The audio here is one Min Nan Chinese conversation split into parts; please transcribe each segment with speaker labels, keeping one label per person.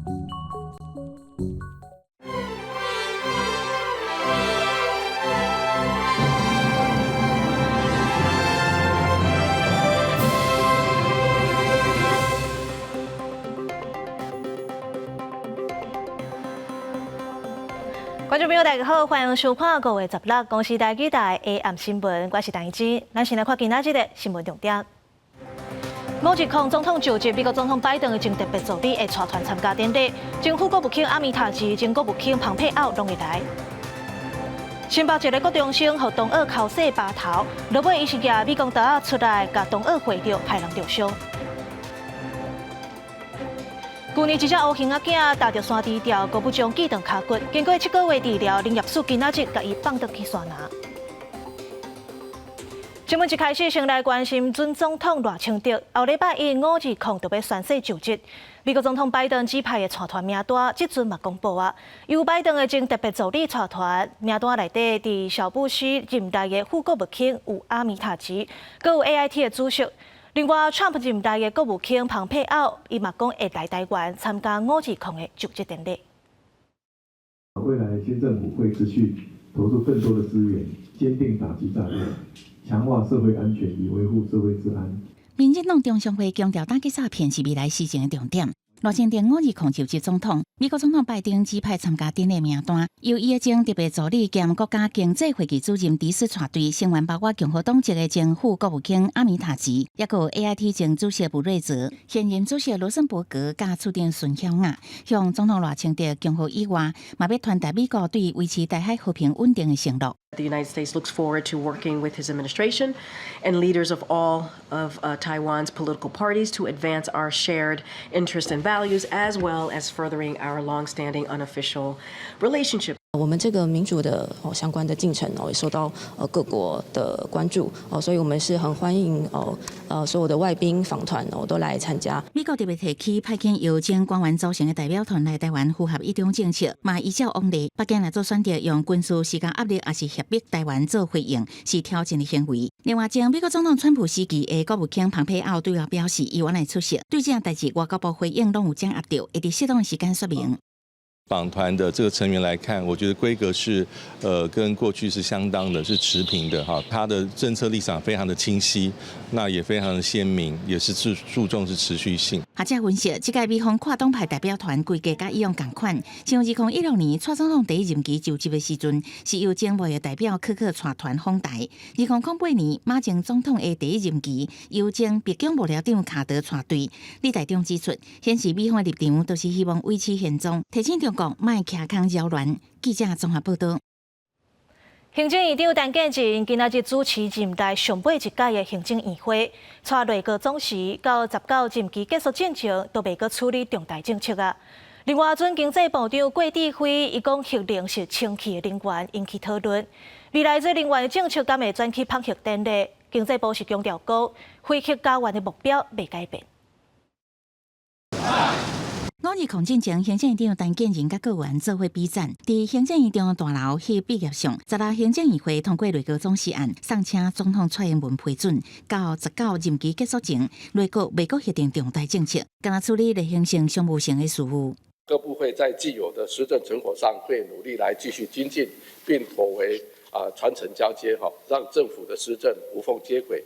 Speaker 1: 觀眾朋友，大家好，歡迎收看5月16公視台語台 AM 新聞，我是陳怡之。咱先來看今仔日的新聞重點。520總統就職，美國總統拜登的前特別助理會帶團參加典禮，前副國務卿阿米塔吉、前國務卿龐佩奧攏會來。新北一个國中生予同學剾洗巴頭，落尾伊是舉美工刀仔出來，共同學劃著，害人著傷。舊年一隻烏熊仔囝踏著山豬吊，閣欲將鋸斷跤骨，經過7個月治療，林業署今仔日共伊放轉去山林。新聞一開始，先來關心準總統賴清德，後禮拜一520就欲宣誓就職。美國總統拜登指派的帶團名單，這陣嘛公布啊。由拜登的前特別助理帶團，名單內底，佇小布希任內的副國務卿有阿米塔吉，閣有 AIT 的主席。另外，川普任內的國務卿龐佩奧，伊嘛講會來台灣參加520的就職典禮。
Speaker 2: 未來新政府會持續投入更多的資源，堅定打擊詐騙，強化社會安全，以維護社會治安。
Speaker 3: 民進黨中常會強調打擊詐騙是未來施政的重點。賴清德520就職總統，美國總統拜登指派參加典禮名單，由伊的前特別助理兼國家經濟會議主任迪斯帶隊，成員包括共和黨籍的前副國務卿阿米塔吉，抑閣有 AIT 前主席布瑞澤、現任主席羅森伯格佮處長孫曉雅，向總統賴清德恭賀以外，嘛欲傳達美國對維持台海和平穩定的承諾。
Speaker 4: The United States looks forward to working with his administration and leaders of all of Taiwan's political parties to advance our shared interests and values, as well as furthering our longstanding unofficial relationship.
Speaker 5: 我們這個民主的哦相關的進程哦，也受到各國的關注哦，所以我們是很歡迎哦所有的外賓訪團哦都來參加。
Speaker 3: 美國特別提起派遣由前官員組成的代表團來台灣，符合一中政策，嘛依照往例，北京若做選擇用軍事施加壓力，抑是脅迫台灣做回應，是挑戰的行為。另外，前美國總統川普時期的國務卿龐佩奧對外表示，伊願來出席，對這項代誌外交部回應攏有掌握著，會佇適當的時間說明。
Speaker 6: 訪團的這個成員來看，我覺得規格是，跟過去是相當的，是持平的哈。他的政策立場非常的清晰，那也非常的鮮明，也是注重是持續性。
Speaker 3: 學者分析，這屆美方跨黨派代表團規格佮以往仝款，像2016年蔡總統第一任期就職的時陣，是由前貿易代表柯克帶團訪台；2008年馬前總統的第一任期，由前白宮幕僚長卡德帶隊。李大中指出，顯示美方的立場都是希望維持現狀，提醒中國莫騎空擾亂。記者綜合報道。
Speaker 1: 行政院長陳建仁今仔日主持任內上尾一屆的行政院會，帶內閣總辭到19任期結束進前，都袂閣處理重大政策啊。另外，準經濟部長郭智輝伊講核能是清氣的能源，引起討論。未來這能源的政策敢會轉去放核電呢？經濟部是強調講，非核家園的目標袂改變。
Speaker 3: 520進前，行政院長陳建仁佮閣員做伙比讚，佇行政院長大樓翕畢業相。16行政院會通過內閣總辭案，送請總統蔡英文批准。到19任期結束前，內閣袂閣核定重大政策，干焦處理例行性、商務性的事務。
Speaker 7: 各部會在既有的施政成果上，會努力來繼續精進，並妥為傳承交接，哈，讓政府的施政無縫接軌。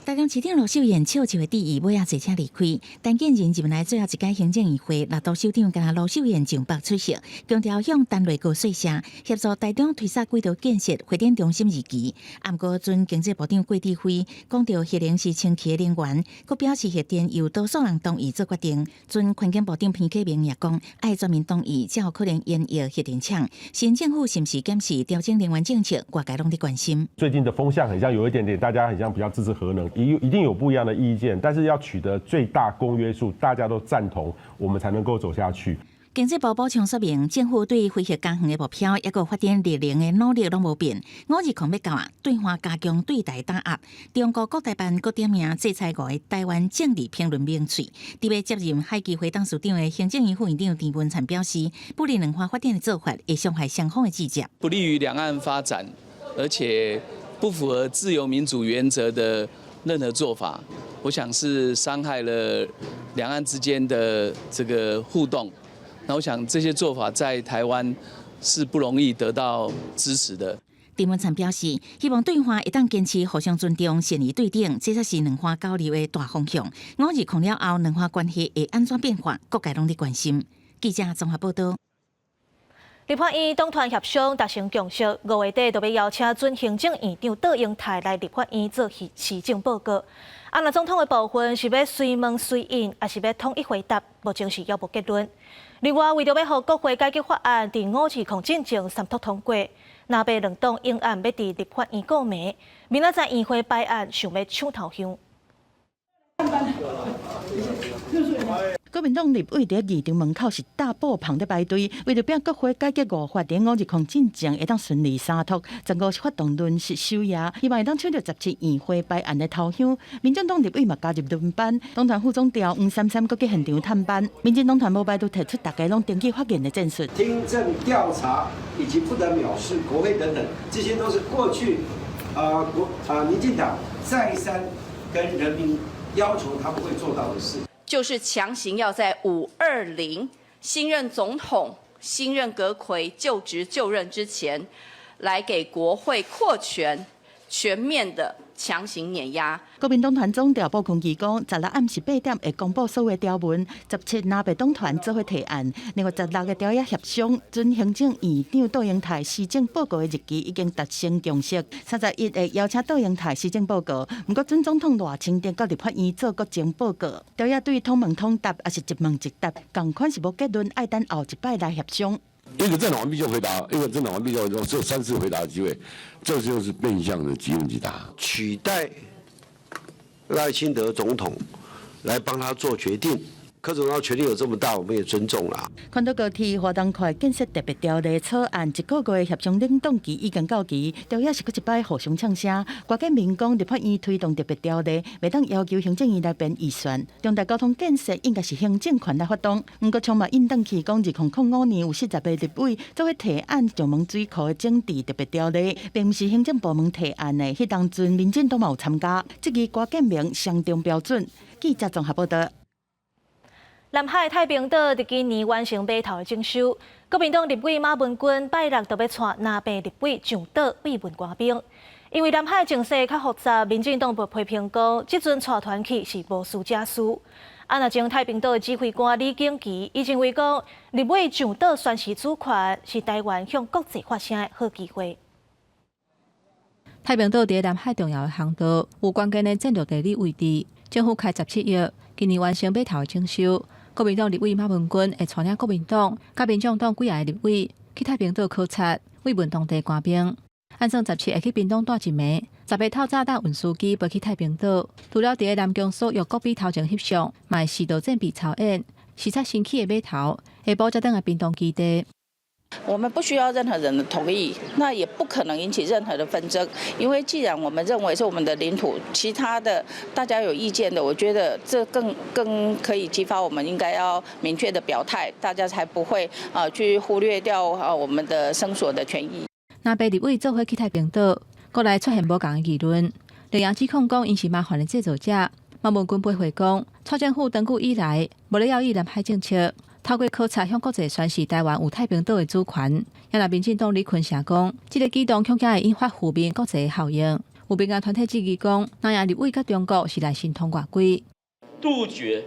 Speaker 3: 台中市長盧秀燕笑笑的致意，尾仔坐車離開。陳建仁入來最後一屆行政院會，六都首長干焦盧秀燕上北出席，強調向陳內閣說聲，協助台中推捒軌道建設會展中心二期。毋過準經濟部長郭智輝講著核能是清氣的能源，閣表示核電由多數人同意做決定。準環境部長彭啟明也講，愛全民同意才有可能延役核電廠。新政府是毋是檢視調整能源政策，外界攏佇關心。
Speaker 8: 最近的風向很像有一點點，大家很像比較支持核能。一定有不一樣的意見，但是要取得最大公約數，大家都贊同，我們才能夠走下去。
Speaker 3: 經濟部補充說明，政府對非核家園的目標，抑閣發展綠能的努力攏無變。520欲到啊，對岸加強對台打壓。中國國台辦閣點名制裁五个台灣政治評論名嘴。佇欲接任海基會董事長的行政院副院長鄭文燦表示，不利兩岸發展的做法會傷害雙方的志業，
Speaker 9: 不利於兩岸發展，而且不符合自由民主原則的。任何做法，我想是傷害了兩岸之間的這個互動。那我想這些做法在台灣是不容易得到支持的。
Speaker 3: 鄭文燦表示，希望對話會當堅持互相尊重、善意對等，這才是兩岸交流的大方向。520了後，兩岸關係會按怎變化，各界攏咧關心。記者綜合報道。
Speaker 1: 立法院黨團協商達成共識，5月底就欲邀請準行政院長卓榮泰來立法院做施政報告。啊，若總統的部分是欲隨問隨應，抑是欲統一回答，目前是猶無結論。另外，為著欲予國會改革法案佇520進前三讀通過，藍白兩黨應案欲佇立法院告密，明仔載院會排案想欲搶頭香。
Speaker 10: 國民黨立委佇議場門口是大布棚咧排隊，為著拼國會改革五法佇520進前會當順利三讀，15是發動輪值守夜，希望會當搶著17院會排案的頭香。民進黨立委嘛加入輪班，黨團副總召黃珊珊閣去現場探班。民進黨團無排除提出大家攏登記發言的戰術。
Speaker 11: 聽證調查以及不得藐視國會等等，這些都是過去國民進黨再三跟人民要求他們會做到的事。
Speaker 12: 就是強行要在520新任總統、新任閣揆就職就任之前，來給國會擴權，全面的強行碾壓。
Speaker 10: 國民黨團總召傅崐萁講，16暗時8點會公布所有條文，17藍白黨團做伙提案，另外16個朝野協商，準行政院長卓榮泰施政報告的日期已經達成共識，31會邀請卓榮泰施政報告。毋過準總統賴清德佮立法院做國情報告，朝野對統問統答，抑是一問一答，仝款是無結論，愛等後一擺來協商。
Speaker 13: 一個政黨完畢就回答，一個政黨完畢就只有三次回答的機會，這就是變相的即問即答。
Speaker 11: 取代賴清德總統來幫他做決定。柯總統權力有這麼大，我們也尊重啦。
Speaker 10: 環島高鐵花東塊建設特別條例草案一個月協商冷凍期已經到期，朝野是閣一擺互相嗆聲。郭建明講，立法院推動特別條例，袂當要求行政院來編預算。重大交通建設應該是行政權來發動。毋過，充嘛應轉去講，2005年有40個立委做伙提案石門水庫的整治特別條例，並毋是行政部門提案的。彼當陣民進黨嘛有參加，這個郭建明相當標準。記者綜合報道。
Speaker 1: 南海太平島佇今年完成碼頭的整修，國民黨立委馬文君拜六就欲帶藍白立委上島慰問官兵。因為南海情勢較複雜，民進黨被批評講，這陣帶團去是無事惹事。啊，若前太平島的指揮官李景琦，伊認為講，立委上島宣示主權，是台灣向國際發聲的好機會。
Speaker 14: 太平島佇南海重要的航道，有關鍵的戰略地理位置，政府開17億，今年完成碼頭的整修。國民黨立委馬文君會帶領國民黨佮民眾黨幾个立委去太平島考察，慰問當地官兵。按算17會去屏東蹛一暝，18透早搭運輸機飛去太平島。除了佇个南宮所約國比頭前翕相，嘛會實地戰備操演，視察新起的碼頭，下晡才轉來屏東基地。
Speaker 15: 我們不需要任何人的同意，那也不可能引起任何的紛爭，因為既然我們認為是我們的領土，其他的大家有意見的，我覺得這更可以激發我們應該要明確的表態，大家才不會去忽略掉我們的聲索的權益。
Speaker 14: 藍白立委做伙去太平島，國內出現無仝的議論，綠營指控講𪜶是麻煩的製造者，馬文君駁回講，蔡政府長久以來無咧要意南海政策。透過考察向國際宣示台灣有太平島的主權，也若民進黨李坤城講，這個舉動恐驚會引發負面國際效應。有民間團體質疑講，藍營立委佮中國是來神通外鬼，
Speaker 16: 杜絕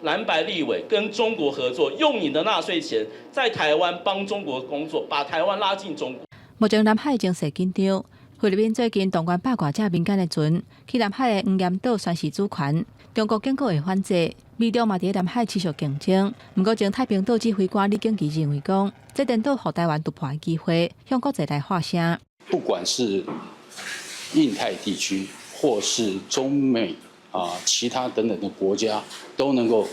Speaker 16: 藍白立委跟中國合作，用你的納稅錢在台灣幫中國工作，把台灣拉進中國。
Speaker 14: 目前南海情勢緊張，菲律賓最近動員百外隻民間的船去南海的黃岩島宣示主權，中國警告會反制。美中嘛佇南海持續競爭，毋過前太平島指揮官李景琦認為講，這顛倒予台灣突破的機會，向國際來發聲。
Speaker 17: 不管是印太地區，或是中美啊，其他等等的國家，都能夠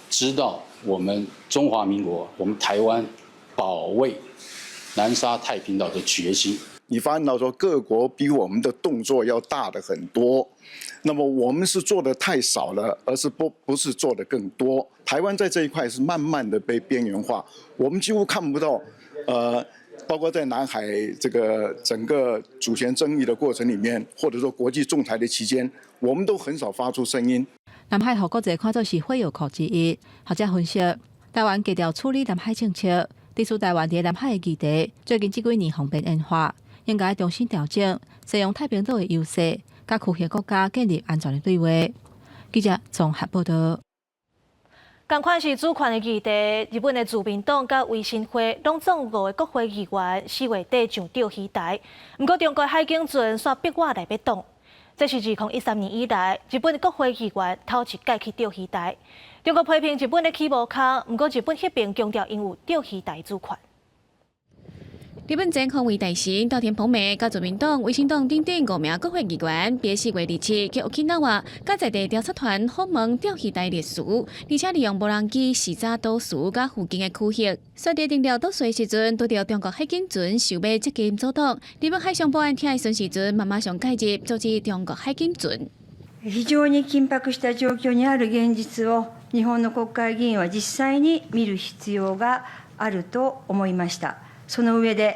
Speaker 17: 知道我們中華民國、我們台灣保衛南沙太平島的決心。
Speaker 18: 你發現到說各國比我們的動作要大的很多，那麼我們是做的太少了，而是不是做的更多。台灣在這一塊是慢慢的被邊緣化，我們幾乎看不到，包括在南海這個整個主權爭議的過程裡面，或者說國際仲裁的期間，我們都很少發出聲音。
Speaker 14: 南海予國際看做是火藥庫之一。學者分析，台灣低調處理南海政策，指出台灣佇南海的議題，最近這幾年方便演化，應該重新調整，善用太平島的優勢，佮區域國家建立安全的對話。記者綜合報道。
Speaker 1: 仝款是主權的議題，日本的自民黨佮維新會攏總五个國會議員4月底上釣魚台，毋過中國海警船煞逼我來欲擋。這是2013年以來，日本國會議員頭一擺去釣魚台。中國批評日本咧起無空，毋過日本彼爿強調𪜶有釣魚台主權。
Speaker 19: 日本前防衛大臣稻田朋美、佮自民黨、維新黨等等五名國會議員，佇4月27去沖繩佮在地調查團訪問釣魚台歷史，而且利用無人機視察島嶼佮附近的區域。煞佇登陸島嶼時陣，拄著中國海警船想欲接近阻擋。日本海上保安廳的巡視船嘛馬上介入，阻止中國海警船。
Speaker 20: 非常に緊迫した狀況にある現実を日本の国會議員は実際に見る必要があると思いました。その上で、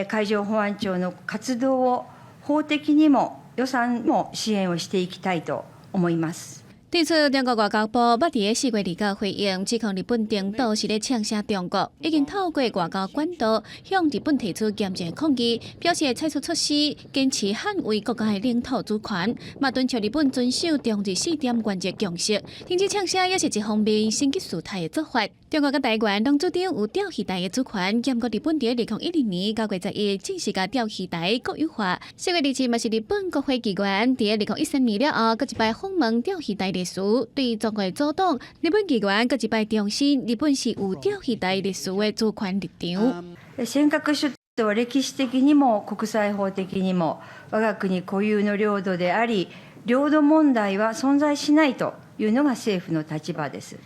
Speaker 20: 海上保安庁の活動を法的にも予算も支援をしていきたいと思います。
Speaker 19: 對此，中國外交部捌佇4月29回應，指控日本登島是咧嗆聲中國，已經透過外交管道向日本提出嚴正抗議，表示會採取措施，堅持捍衛國家的領土主權，嘛敦促日本遵守中日四點原則共識，停止嗆聲，也是一方面升級事態的做法。中國佮台灣攏主張有釣魚台的主權，毋過日本佇2012年9月11正式共釣魚台國有化。4月27嘛是日本國會議員佇2013年了後，閣一擺訪問釣魚台歷史，對中國的阻擋，日本議員閣一擺重申，日本是有釣魚台歷史的主權立場。
Speaker 20: 尖閣諸島は歴史的にも國際法的にも我が國固有の領土であり、領土問題は存在しないというのが政府の立場です。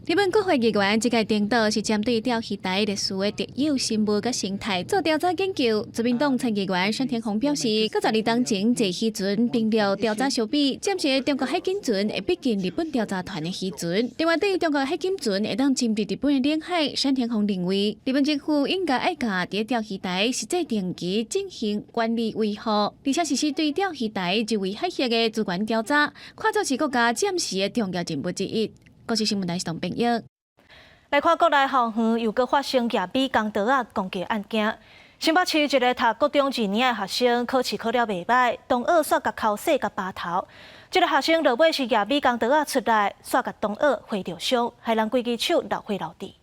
Speaker 19: 日本國會議員這擺登島是針對釣魚台歷史的特有生物佮生態做調查研究。自民黨參議員山田宏表示，佮十年當前坐漁船登陸調查相比，暫時中國海警船會逼近日本調查團的漁船。另外，對於中國海警船會當進入日本的領海，山田宏認為，日本政府應該愛共佇釣魚台實際定期進行管理維護，而且實施對釣魚台周圍海域的資源調查，看作是國家暫時的重要任務之一。國視新聞台是董編譯。
Speaker 1: 來看國內校園又閣發生舉美工刀仔攻擊案件。新北市一个讀國中二年的學生考試考了袂䆀，同學煞共剾洗共拔頭。這个學生落尾是舉美工刀仔出來，煞共同學劃著傷，害人規支手流血流滴。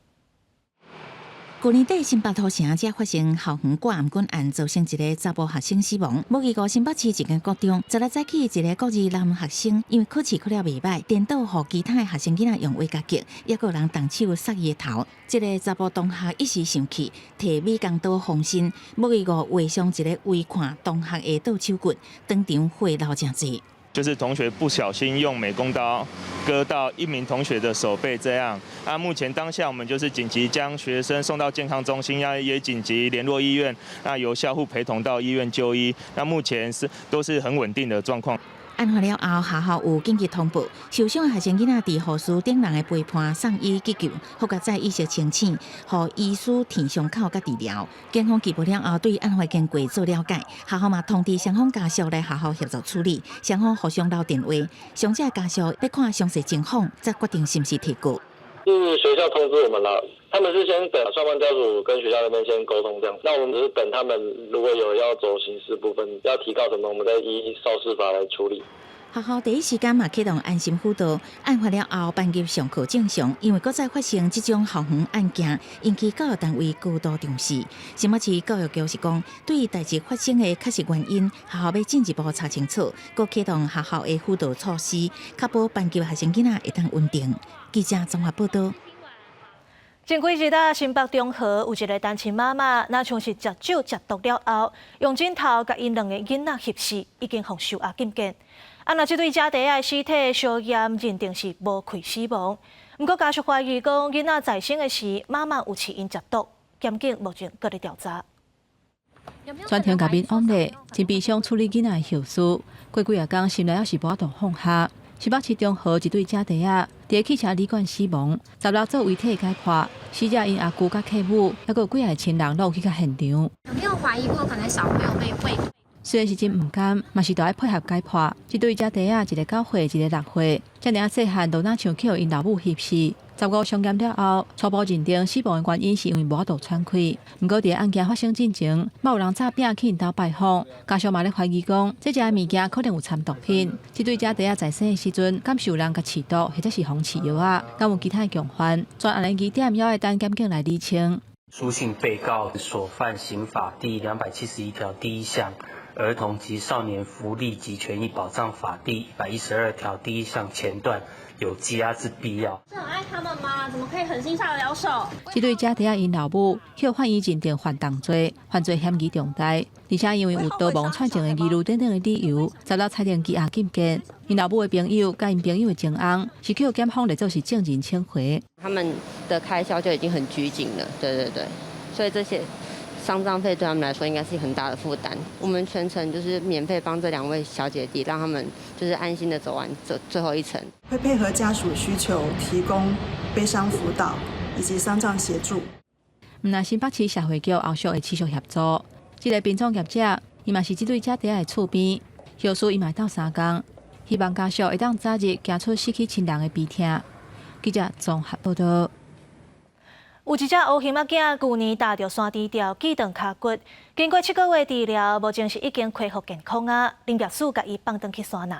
Speaker 3: 舊年底新北土城才發生校園割頷頸案，造成一个查埔學生死亡。無幾個新北市一間國中，昨日早起一个國二男學生，因為考試考了袂䆀，顛倒予其他的學生囡仔用畫夾擊，猶閣有人動手捒伊的頭。這个查埔同學一時生氣，提美工刀防身，無幾個劃傷一个圍看同學的倒手骨，當場血流誠濟。
Speaker 21: 就是同學不小心用美工刀割到一名同學的手背，這樣。啊，目前當下我們就是緊急將學生送到健康中心，也緊急聯絡醫院，那由校護陪同到醫院就醫。那目前是都是很穩定的狀況。
Speaker 3: 案發了後，學校有緊急通報，受傷的學生囡仔佇護士等人的陪伴送醫急救，好佳哉意識清醒，予醫師填傷口佮治療。警方緝捕了後，對案發經過做了解，學校嘛通知雙方家屬來學校協助處理，雙方互相留電話，傷者家屬欲看詳細情況，才決定是毋是提告。
Speaker 22: 是學校通知我們了，他們是先等雙方家屬跟學校那邊先溝通這樣，那我們只是等他們如果有要走刑事部分，要提告什麼，我們再依少事法來處理。
Speaker 3: 學校第一時間嘛啟動安心輔導，案發了後班級上課正常，因為閣再發生這種校園案件，引起教育單位高度重視。新北市教育局是講，對於代誌發生的確實原因，學校欲進一步查清楚，閣啟動學校的輔導措施，確保班級學生囡仔會當穩定。記者綜合報道。
Speaker 1: 前幾日啊，新北中和有一个單親媽媽，若像是食酒食毒了後，用枕頭共𪜶兩个囡仔翕死，已經予收押禁見。啊，若這對姐弟仔的屍體相驗認定是無氣死亡，毋過家屬懷疑講囡仔在生的時，媽媽有飼𪜶食毒，檢警目前閣咧調查。
Speaker 14: 全程共面往咧，真悲傷處理囡仔的後事。過幾仔工，心內猶是無法度放下。新北市中和一對姐弟仔，佇汽車旅館死亡，十六做遺體解剖，死者𪜶阿舅佮契母，猶閣有幾个親人攏有去共現場。
Speaker 2: 有沒有懷疑過可能小朋友被餵？
Speaker 14: 雖然是真毋甘，嘛是著愛配合解剖。這對隻弟仔，一个9歲，一个6歲，遮爾仔細漢，都若像去予𪜶老母翕死。15傷檢了後，初步認定死亡的原因是因為無法度喘氣。毋過佇案件發生進前，嘛有人詐餅去𪜶兜拜訪，家屬嘛咧懷疑講，這食的物件可能有摻毒品。這對隻弟仔在生的時陣，敢是有人共飼毒，或者是予飼藥仔，敢有其他的共犯？專案的疑點猶愛等檢警來釐清。
Speaker 4: 書信被告所犯刑法第271條第一項、兒童及少年福利及權益保障法第112條第一項前段有羈押之必要。
Speaker 2: 是很愛他們嗎？怎麼可以狠心下得了手？
Speaker 14: 這對隻弟仔𪜶老母予法院認定犯重罪，犯罪嫌疑重大，而且因為有逃亡串證的疑慮等等的理由，16裁定羈押禁見。𪜶老母的朋友佮𪜶朋友的情翁是予檢方列做是證人請回。
Speaker 23: 他們的開銷就已經很拘謹了，對對對，所以這些喪葬費對他們來說應該是很大的負擔。我們全程就是免費幫這兩位小姐弟，讓他們就是安心的走完這最後一程。
Speaker 24: 會配合家屬需求，提供悲傷輔導以及喪葬協助。
Speaker 14: 毋但新北市社會局後續會持續協助。這个殯葬業者，伊嘛是這對姐弟的厝邊，後事伊嘛會鬥相共，希望家屬會當早日行出死去親人的悲痛。記者綜合報道。
Speaker 1: 有一隻烏熊仔囝，舊年踏著山豬吊鋸斷跤骨，經過7個月治療，目前是已經恢復健康啊。林業署共伊放轉去山林。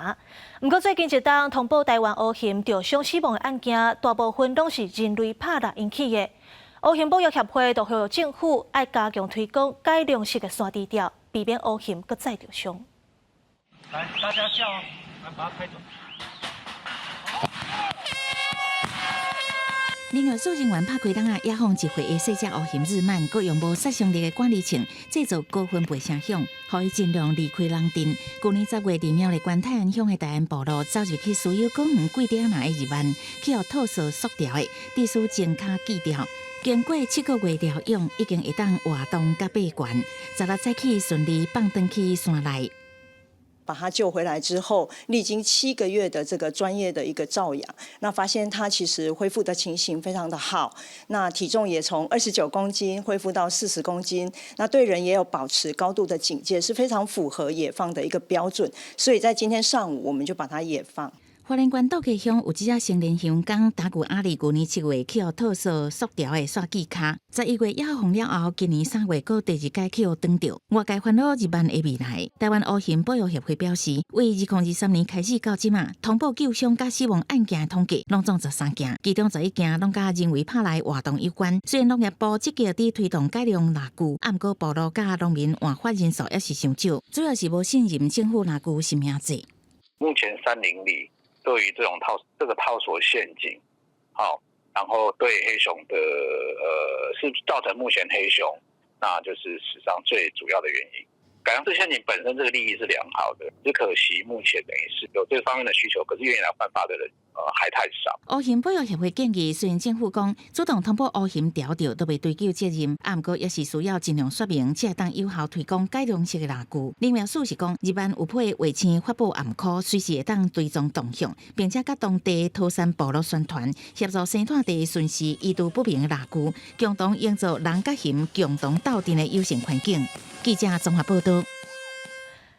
Speaker 1: 毋過最近一冬通報台灣烏熊著傷死亡的案件，大部分攏是人類拍獵引起的。烏熊保育協會就呼籲政府愛加強推廣改良式的山豬吊，避免烏熊閣再著傷。
Speaker 25: 來，大家叫，來把它開走。
Speaker 3: 林業署人員拍開籠仔，野放1歲的細隻烏熊日曼，閣用無殺傷力的管理槍製造高分貝聲響，予伊盡量離開人陣。舊年10月，佇苗栗縣泰安鄉的大安部落走入去私有果園桂頂林的日曼，去予套索索牢的，致使前跤鋸掉。經過7個月療養，已經會當活動佮爬懸。16早起順利放轉去山內。
Speaker 26: 把他救回來之後，歷經7個月的這個專業的一個照養，那發現他其實恢復的情形非常的好，那體重也從29公斤恢復到40公斤，那對人也有保持高度的警戒，是非常符合野放的一個標準，所以在今天上午我們就把它野放。
Speaker 3: 花蓮縣道家鄉有一隻成年熊公打舊阿里，舊年7月去予套索索牢的煞鋸跤，11月野放了後，今年3月閣第二擺去予斷著。外界煩惱日曼的未來。台灣烏熊保育協會表示，為2023年開始到這馬，通報救傷佮死亡案件的統計，攏總13件，其中11件攏佮人為拍獵活動有關。雖然農業部積極佇推動改良獵具，啊毋過部落佮農民換發人數猶是傷少，主要是無信任政府獵具實名制。
Speaker 27: 目前山林裡。對於這種套這個套索陷阱，好，然後對黑熊的，是造成目前黑熊，那就是死傷最主要的原因。改良式陷阱本身這個立意是良好的，只可惜目前等於是有這方面的需求，可是願意來換發的人，還太少。
Speaker 3: 烏熊保育協會建議，雖然政府講主動通報烏熊牢著都袂追究責任，啊，毋過猶是需要盡量說明，才會當有效推廣改良式的獵具。林業署是講，日曼有配衛星發布暗號，隨時會當追蹤動向，並且佮當地桃山部落宣傳，協助生態地巡視意圖不明的獵具，共同營造人佮熊共同鬥陣的友善環境。記者綜合報道。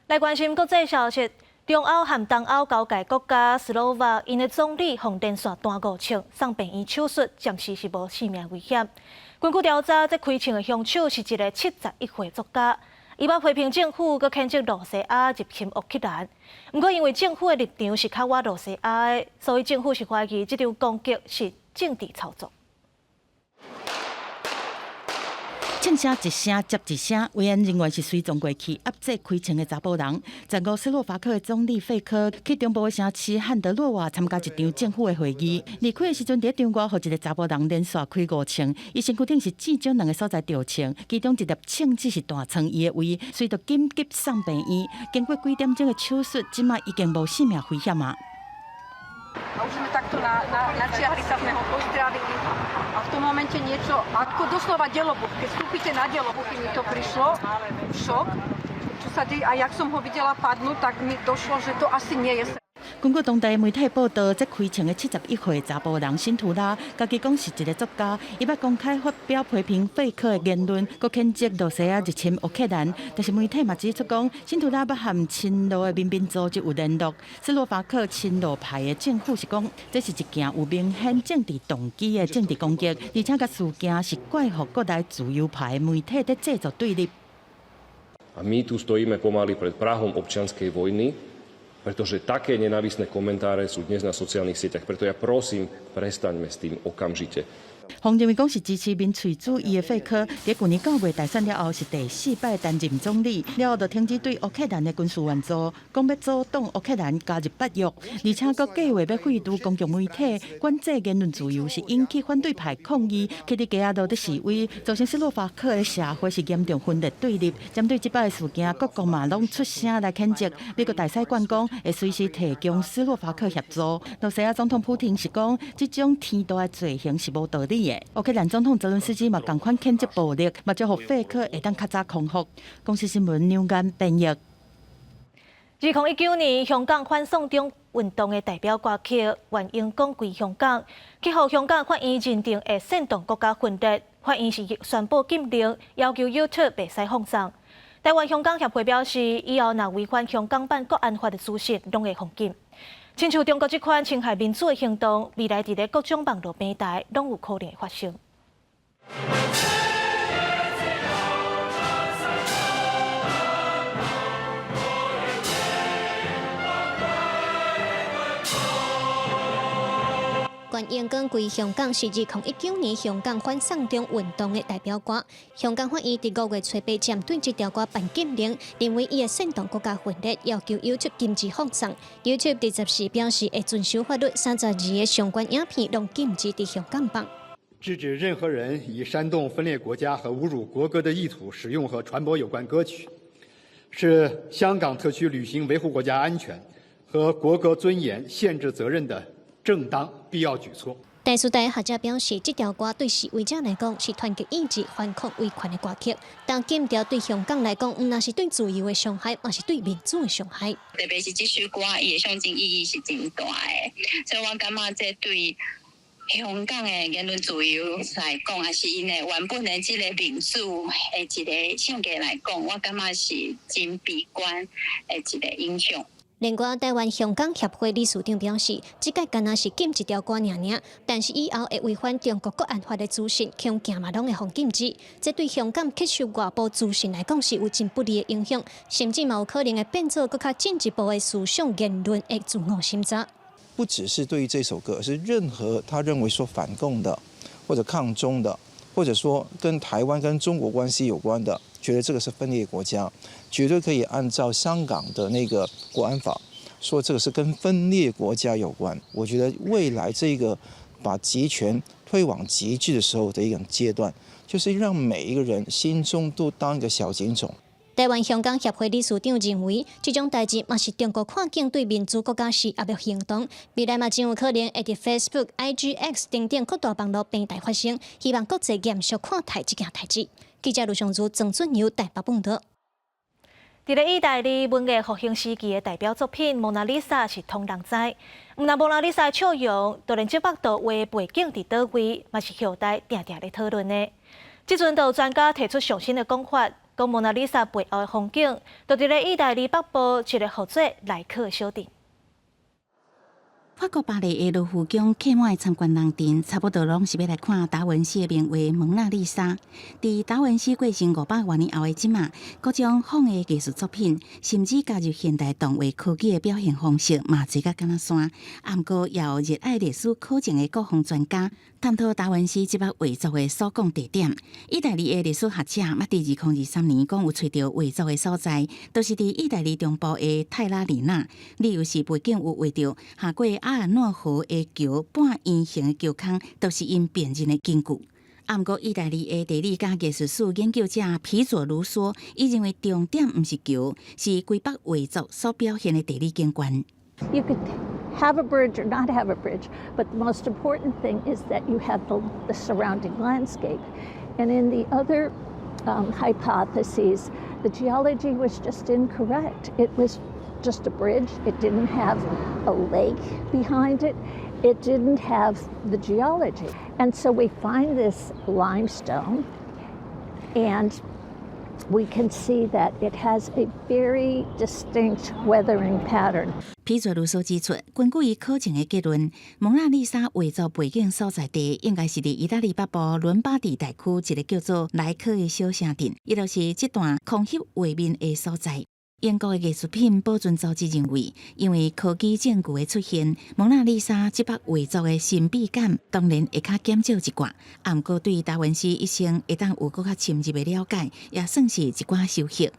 Speaker 1: 來關心國際消息，中歐和東歐交界國家斯洛伐𪜶的總理予連續斷五槍，送病院手術，暫時是無性命危險。根據調查，這開槍的兇手是一个71歲作家，伊捌批評政府，閣譴責露西亞入侵烏克蘭。毋過因為政府的立場是較倚露西亞的，所以政府是懷疑這場攻擊是政治操作。
Speaker 10: 槍聲一聲接一聲，維安人員是隨衝過去壓制開槍的查埔人。15斯洛伐克的總理費科去中部的城市漢德洛瓦參加一場政府的會議，離開的時陣，佇場外予一个查埔人連續開五槍，伊身軀頂是至少兩个所在著槍，其中一粒槍支是彈穿伊的胃，隨著緊急送病院。經過幾點鐘的手術，這馬已經無性命危險啊。
Speaker 28: A už sme takto natiahli sa, sme ho pozdravili a v tom momente niečo, ako doslova delobuch, keď vstúpite na delobuchy, mi to prišlo, šok, čo sa deje, a jak som ho videla padnúť, tak mi došlo, že to asi nie je.
Speaker 10: 根據當地媒體報道，這開槍的71歲查埔人辛圖拉，家己講是一個作家，伊捌公開發表批評費克的言論，閣譴責羅西亞入侵烏克蘭。但是媒體嘛指出講，辛圖拉捌和親羅的民兵組織有聯絡。斯洛伐克親羅派的政府是講，這是一件有明顯政治動機的政治攻擊，而且共事件是怪予國內自由派的媒體佇製造對立。
Speaker 5: A my tu stojíme pomaly pred prahom občianskej vojny, pretože také nenávistné komentáre sú dnes na sociálnych sieťach. Preto ja prosím, prestaňme s tým okamžite.
Speaker 10: 予認為講是支持民粹主義的費科，佇舊年9月大選了後是第四擺擔任總理，了後就停止對烏克蘭的軍事援助，講欲阻擋烏克蘭加入北約，而且閣計劃欲廢除公共媒體，管制言論自由，是引起反對派抗議，去佇街仔路佇示威，造成斯洛伐克的社會是嚴重分裂對立。針對這擺事件，各國嘛攏出聲來譴責。美國大使館講會隨時提供斯洛伐克協助。羅西亞總統普廷是講，這種天大的罪行是無道理的。烏克蘭總統澤倫斯基嘛仝款譴責暴力，嘛祝福費科會當較早康復。公視新聞梁間編譯。
Speaker 1: 2019年，香港反送中運動的代表歌曲《願榮光歸香港》，去予香港法院認定會煽動國家分裂，法院是宣布禁令，要求 YouTube 袂使放送。台灣香港協會表示，以後若違反香港版國安法的資訊，攏會封禁。親像中國這款侵害民主的行動，未來佇咧各種網路平台攏有可能會發生。
Speaker 19: 願榮光歸香港是2019年香港反送中運動的代表歌。香港法院佇5月初八針對這條歌頒禁令，認為伊會煽動國家分裂，要求 YouTube 禁止放送。YouTube 24表示會遵守法律，32個相關影片攏禁止佇香港放。
Speaker 6: 制止任何人以煽動分裂國家和侮辱國歌的意圖使用和傳播有關歌曲，是香港特區履行維護國家安全和國歌尊嚴憲制責任的正當必要舉措。
Speaker 19: 台師大學者表示，這條歌對示威者來講是團結意志、反抗威權的歌曲，但禁條對香港來講，毋但是對自由的傷害，嘛是對民主的傷害。
Speaker 7: 特別是這首歌，伊的象徵意義是真大的，所以我感覺這對香港的言論自由來講，抑是𪜶的原本的這個民主的一個性格來講，我感覺是真悲觀的一個影響。
Speaker 19: 另外，台灣香港協會理事長表示，這擺敢若是禁一條歌爾爾，但是以後會違反中國國安法的資訊，恐驚嘛攏會予禁止。這對香港吸收外部資訊來講是有真不利的影響，甚至嘛有可能會變做閣較進一步的思想言論的自我審查。
Speaker 8: 不只是對於這首歌，而是任何他認為說反共的，或者抗中的，或者說跟台灣跟中國關係有關的，覺得這個是分裂國家，絕對可以按照香港的那個國安法，說這個是跟分裂國家有關。我覺得未來這個把極權推往極致的時候的一種階段，就是讓每一個人心中都當一個小警總。
Speaker 19: 台灣香港協會理事長認為，這種代誌嘛是中國看見對民主國家施壓的行動，未來嘛真有可能會佇 Facebook、IG、X 等等各大網路平台發生，希望國際嚴肅看待這件代誌。記者盧尚如、曾俊友台北報導。
Speaker 1: 佇咧意大利文藝復興時期的代表作品《蒙娜麗莎》是統人知，毋但蒙娜麗莎的笑容，就連這幅圖畫背景佇佗位，嘛是後代定定咧討論的。這陣就有專家提出上新的講法，講蒙娜麗莎背後的風景，就佇咧意大利北部一個號做萊克的小鎮。
Speaker 3: 法國巴黎的盧浮宮客滿的參觀人陣，差不多攏是欲來看達文西的名畫《蒙娜麗莎》。佇達文西過身500外年後的這馬，各種仿的藝術作品，甚至加入現代動畫科技的表現方式，嘛濟甲敢若山。毋過也有熱愛歷史考證的各方專家，探討達文西這幅畫作的所講地點。意大利的歷史學者，捌佇2023年講有揣著畫作的所在，就是佇意大利中部的泰拉里納。理由是背景有畫著下過阿爾諾河的橋半圓形的橋空，都是𪜶辨認的根據。毋過，意大利的地理佮藝術史研究者皮佐盧梭，伊認為重點毋是橋，是規幅畫作所表現的地理景觀。
Speaker 9: You could have a bridge or not have a bridge, but the most important thing is that you have the surrounding landscape. And in the other hypotheses, the geology was just incorrect. It was Just a bridge. It didn't have a lake behind it. It didn't have the geology. And so we find this limestone, and we can see that it has a very distinct weathering pattern.
Speaker 3: 皮佐魯索指出，根據伊考證的結論，蒙娜麗莎畫作背景所在地應該是佇意大利北部倫巴第大區一個叫做萊科的小城鎮，伊就是這段空翕畫面的所在。英國的藝術品保存組織認為，因為科技證據的出現，蒙娜麗莎這幅畫作的神秘感當然會較減少一寡。啊，毋過對達文西一生會當有閣較深入的了解，也算是一寡收穫。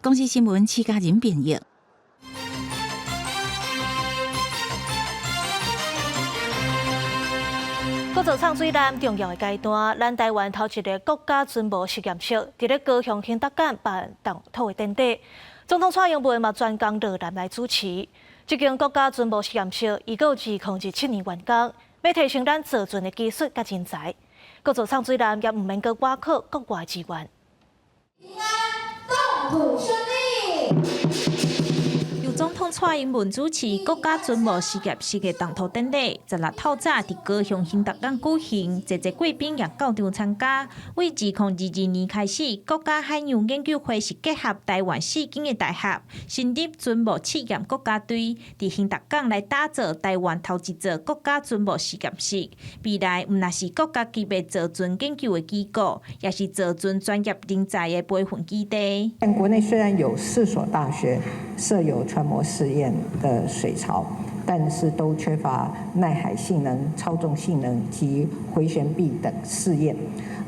Speaker 3: 公視新聞徐家仁編譯。
Speaker 1: 閣做藏水艦重要的階段，咱台灣頭一个國家船模實驗室，佇咧高雄興德港辦動土的典禮。總統蔡英文嘛專工落南來主持。這間國家船模實驗室，預計2027年完工，欲提升咱造船的技術佮人才。閣做藏水艦也毋免閣倚靠國外資源。
Speaker 11: 動土順利。
Speaker 12: 由總統蔡英文主持國家船模實驗室的動土典禮，16透早佇高雄興達港舉行，濟濟貴賓也到場參加。為2022年開始，國家海洋研究會是結合台灣四間的大學，成立船模試驗國家隊，佇興達港來打造台灣頭一座國家船模實驗室。未來毋但是國家級的造船研究的機構，也是造船專業人才的培訓基地。
Speaker 13: 但國內雖然有四所大學設有船模試驗的水槽，但是都缺乏耐海性能、操縱性能及迴旋臂等試驗。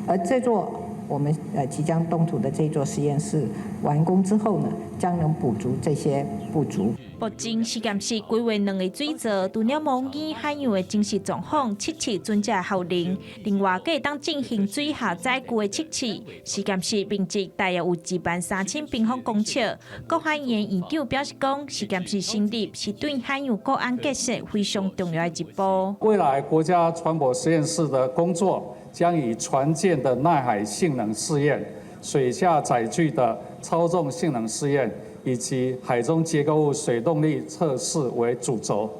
Speaker 13: 而這座我們即將動土的這座實驗室完工之後呢，將能補足這些不足。
Speaker 12: 目前實驗室規劃兩個水槽，除了模擬海洋的真實狀況，測試船隻效能，另外閣會當進行水下載具的測試。實驗室面積大約有13,000平方公尺。國海院院長表示講，實驗室成立是對海洋國安建設非常重要的一步。
Speaker 15: 未來國家船舶實驗室的工作將以船艦的耐海性能試驗、水下載具的操縱性能試驗，以及海中結構物水動力測試為主軸，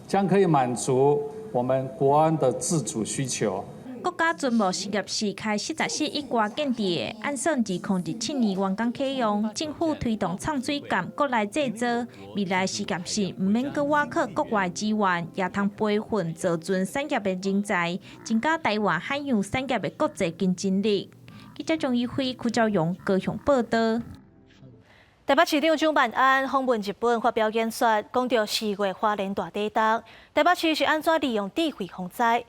Speaker 15: 將可以滿足我們國安的自主需求。
Speaker 12: 國家船模實驗室開44億外建置的，按算2027年完工啟用。政府推動藏水艦國內製造，未來實驗室毋免閣倚靠國外資源，也通培訓造船產業的人才，增加台灣海洋產業的國際競爭力。記者張一輝、柯昭榮高雄報導。
Speaker 1: 台北市長蔣萬安訪問日本，發表演說，講著4月花蓮大地動，台北市是按怎利用智慧防災？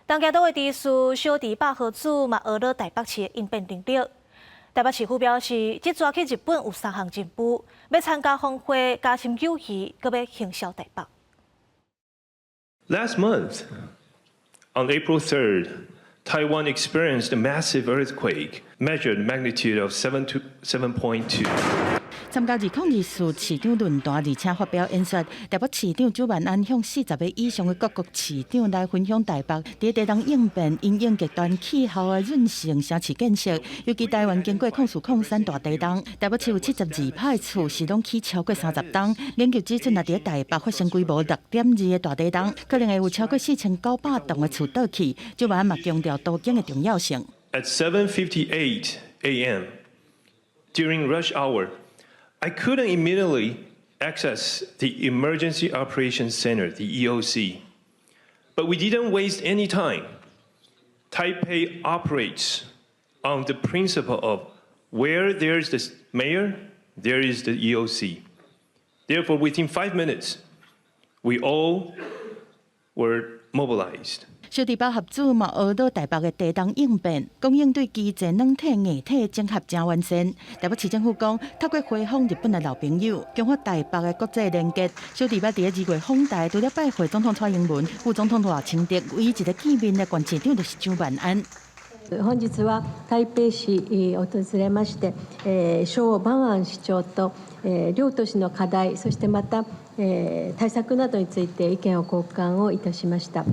Speaker 1: 東京都的知事小池百合子嘛，學了台北市的應變能力。台北市府表示，這逝去日本有三項任務，欲參加峰會、加深友誼，閣欲行銷台北。
Speaker 16: Last month, on April 3rd, Taiwan experienced a massive earthquake, measured magnitude of 7 to 7.2.
Speaker 10: 參加2024市長論壇，而且發表演說。台北市長蔣萬安向40個以上的各國市長來分享台北佇地動應變、因應極端氣候的韌性城市建設。尤其台灣經過04、03大地動，台北市有72排厝是攏起超過30冬。研究指出，若佇台北發生規模6.2的大地動，可能會有超過4900棟的厝倒去。蔣萬安嘛強調都更的重要性。
Speaker 16: At 7:58 a.m. during rush hour, I couldn't immediately access the Emergency Operations Center, the EOC. But we didn't waste any time. Taipei operates on the principle of where there's the mayor, there is the EOC. Therefore, within 5 minutes, we all were mobilized.
Speaker 10: 小池百合子嘛，學到台北的地動應變，講應對機制軟體硬體整合誠完善。台北市政府講，透過回訪日本的老朋友，強化台北的國際連結。小池百佇2月訪台，除了拜會總統蔡英文、副總統賴清德，唯一一個見面的縣市長就是蔣萬安。
Speaker 17: 本日は台北市訪れまして、蒋萬安市長と両都市の課題、そしてまた対策などについて意見を交換をいたしました。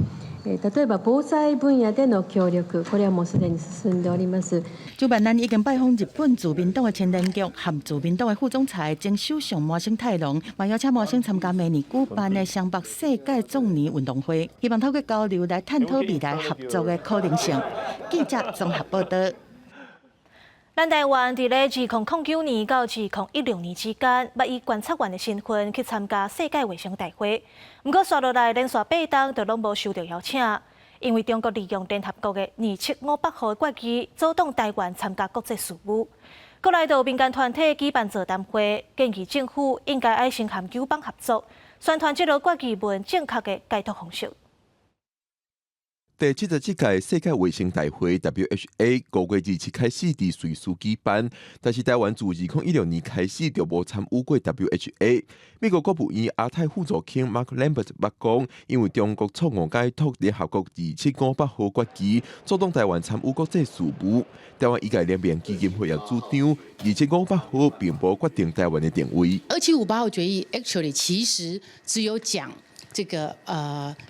Speaker 17: 例えば防災分野での協力，これはもうすでに進んでおります。
Speaker 10: 蔣萬安已經拜訪日本自民黨的青年局和自民黨的副總裁前首相麻生太郎，嘛邀請麻生參加明年舉辦的雙北世界壯年運動會，希望透過交流來探討未來合作的可能性。記者綜合報道。
Speaker 1: 咱台灣佇咧2009年到2016年之間，捌以觀察員的身份去參加世界衛生大會。毋過，紲落來連續八冬就攏無受著邀請，因為中國利用聯合國的2758號決議，阻擋台灣參加國際事務。閣來就民間團體舉辦座談會，建議政府應該愛先和友邦合作，宣傳這个決議文正確的解讀方式。
Speaker 2: 第77屆世界衛生大會 （WHA） 5月27開始佇瑞士舉辦，但是台灣自2016年開始就無參與過 WHA。美國國務院亞太副助卿 Mark Lambert 捌講，因為中國錯誤解讀聯合國2758號決議，阻擋台灣參與國際事務。台灣醫界聯盟基金會也主張，2758號並無決定台灣的定位。
Speaker 4: 2758號決議 actually 其實只有講。這個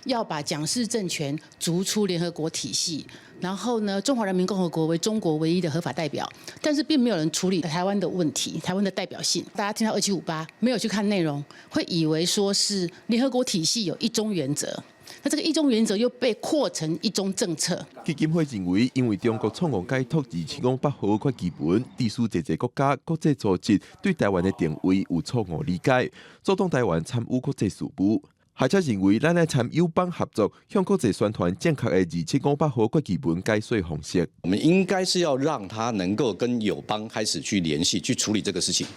Speaker 4: 要把蔣氏政權逐出聯合國體系，然後呢，中華人民共和國為中國唯一的合法代表，但是並沒有人處理台灣的問題，台灣的代表性。大家聽到二七五八，沒有去看內容，會以為說是聯合國體系有一中原則，那這個一中原則又被擴成一中政策。
Speaker 2: 基金會認為，因為中國錯誤解讀2758號決議文，致使濟濟國家、國際組織對台灣的定位有錯誤理解，阻擋台灣參與國際事務。學者認為，咱愛參友邦合作，向國際宣傳正確的2758號決議文解說方式。
Speaker 18: 我們應該是要讓他能夠跟友邦開始去聯繫，去處理這個事情，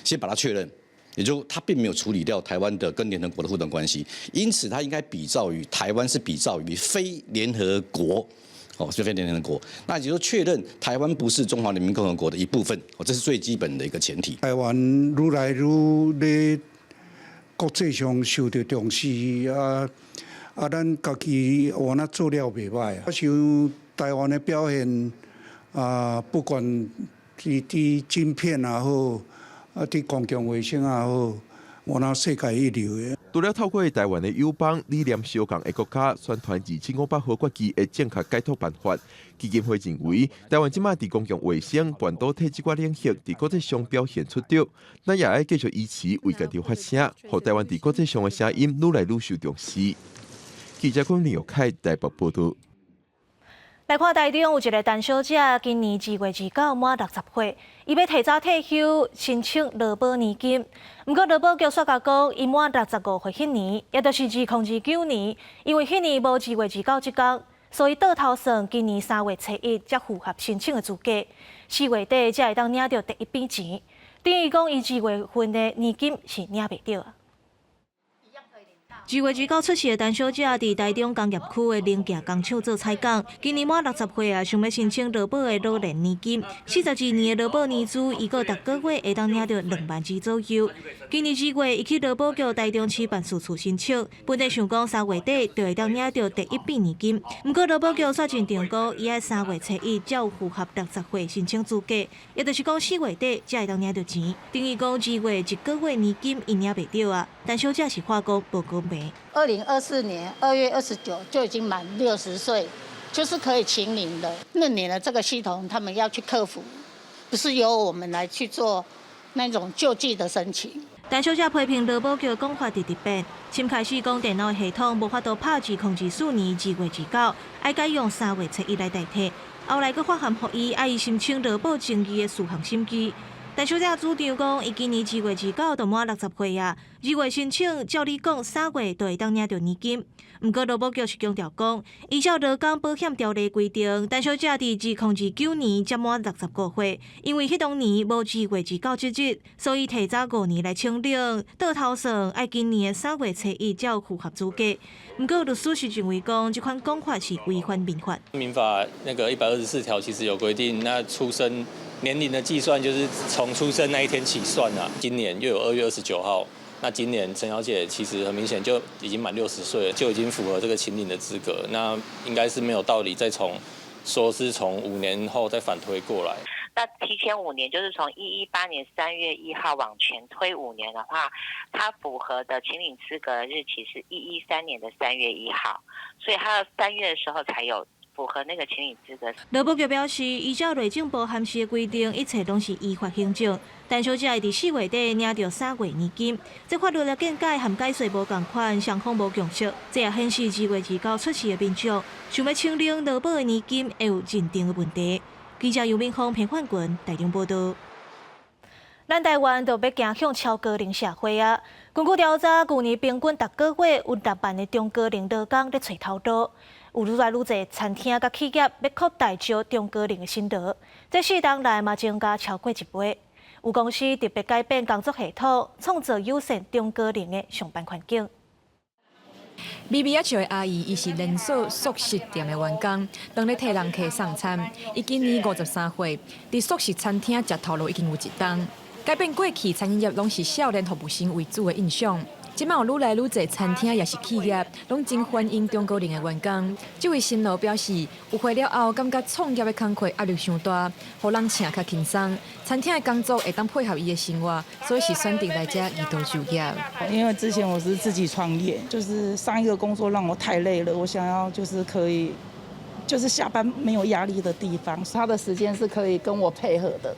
Speaker 18: 先把它確認。也就他並沒有處理掉台灣的跟聯合國的互動關係，因此他應該比照於台灣是比照於非聯合國，哦，是非聯合國。那也就確認台灣不是中華人民共和國的一部分，哦，這是最基本的一個前提。
Speaker 20: 台灣愈來愈咧國際上受著重視啊啊！咱家己原來做了袂䆀啊。我想台灣的表現啊，不管是佇晶片也好，啊，佇公共衛生也好，原來世界一流的。
Speaker 2: 除了透過台灣的友邦理念相仝的國家宣傳2758號決議的正確解讀辦法，基金會認為，台灣這馬佇公共衛生、半導體這寡領域，佇國際上表現出色，咱也愛繼續維持為家己發聲，予台灣佇國際上的聲音愈來愈受重視。記者郭林玉凱台北報導。
Speaker 1: 來看台中有一个陳小姐，今年2月29滿60歲，伊欲提早退休，申請勞保年金。毋過勞保局煞共講，伊滿65歲彼年，也就是2029年，因為彼年無2月29這工，所以倒頭算今年3月初一才符合申請的資格，4月底才會當領著第一筆錢。等於講，伊2月份的年金是領袂著啊。2月29出世的陳小姐，佇台中工業區的零件工廠做採工。今年滿60歲啊，想欲申請勞保的老年年金。42年的勞保年資，伊閣逐個月會當領著2萬2左右。今年2月，伊去勞保局台中市辦事處申請，本來想講3月底就會當領著第一筆年金。毋過勞保局煞進場講，伊愛3月初一才有符合60歲申請資格，也就是講4月底才會當領著錢。等於講2月一個月年金伊領袂著啊。陳小姐是話講無公平。
Speaker 21: 2024年2月29就已經滿60歲，就是可以請領的。那年的這個系統，他們要去克服，不是由我們來去做那種救濟的申請。
Speaker 1: 陳小姐批評勞保局講法直直變，先開始講電腦系統無法度拍2024年2月29，愛改用3月初一來代替。後來閣發函予伊，愛伊申請勞保爭議的事項審議。陳小姐主張講，伊今年2月29就滿60歲啊，2月申請，照理講3月就會當領著年金。毋過勞保局是強調講，依照勞工保險條例規定，陳小姐佇2029年才滿65歲，因為彼當年無2月29這日，所以提早5年來請領，倒頭算愛今年的3月初一才有符合資格。毋過律師是認為講，這款講法是違反民法。
Speaker 22: 民法那個124條其實有規定，那出生年齡的計算就是從出生那一天起算啊。今年又有2月29號，那今年陳小姐其實很明顯就已經滿60歲了，就已經符合這個請領的資格，那應該是沒有道理再從說是從5年後再反推過來。
Speaker 5: 那提前五年就是從118年3月1號往前推五年的話，他符合的請領資格的日期是113年的3月1號，所以他要3月的時候才有符合那個請領資格。
Speaker 1: 勞保局表示，依照內政部函釋的規定，一切攏是依法行政。陳小姐會佇4月底領著3月年金，這法律的見解和解說無仝款，雙方無共識。這也顯示2月29出事的民眾想欲請領勞保的年金，會有認定的問題。記者尤明峰、彭焕群台中報導。咱台灣就欲走向超高齡社會啊！根據調查，舊年平均逐個月有6萬的中高齡勞工咧揣頭路，有愈來愈濟餐廳佮企業欲擴大招中高齡的辛勞，這四冬來嘛增加超過一倍。有公司特別改變工作系統，創造友善中高齡的上班環境。
Speaker 14: 微微仔笑的阿姨，伊是連鎖速食店的員工，當咧替人客送餐。伊今年53歲，佇速食餐廳食頭路已經有一冬。改變過去餐飲業攏是少年服務生為主的印象，這擺有愈來愈濟餐廳抑是企業，攏真歡迎中高齡的員工。這位新勞表示，有會了後，感覺創業的工課壓力傷大，予人請較輕鬆。餐廳的工作會當配合伊的生活，所以是選擇來遮二度就業。
Speaker 23: 因為之前我是自己創業，就是上一個工作讓我太累了，我想要就是可以，就是下班沒有壓力的地方，他的時間是可以跟我配合的。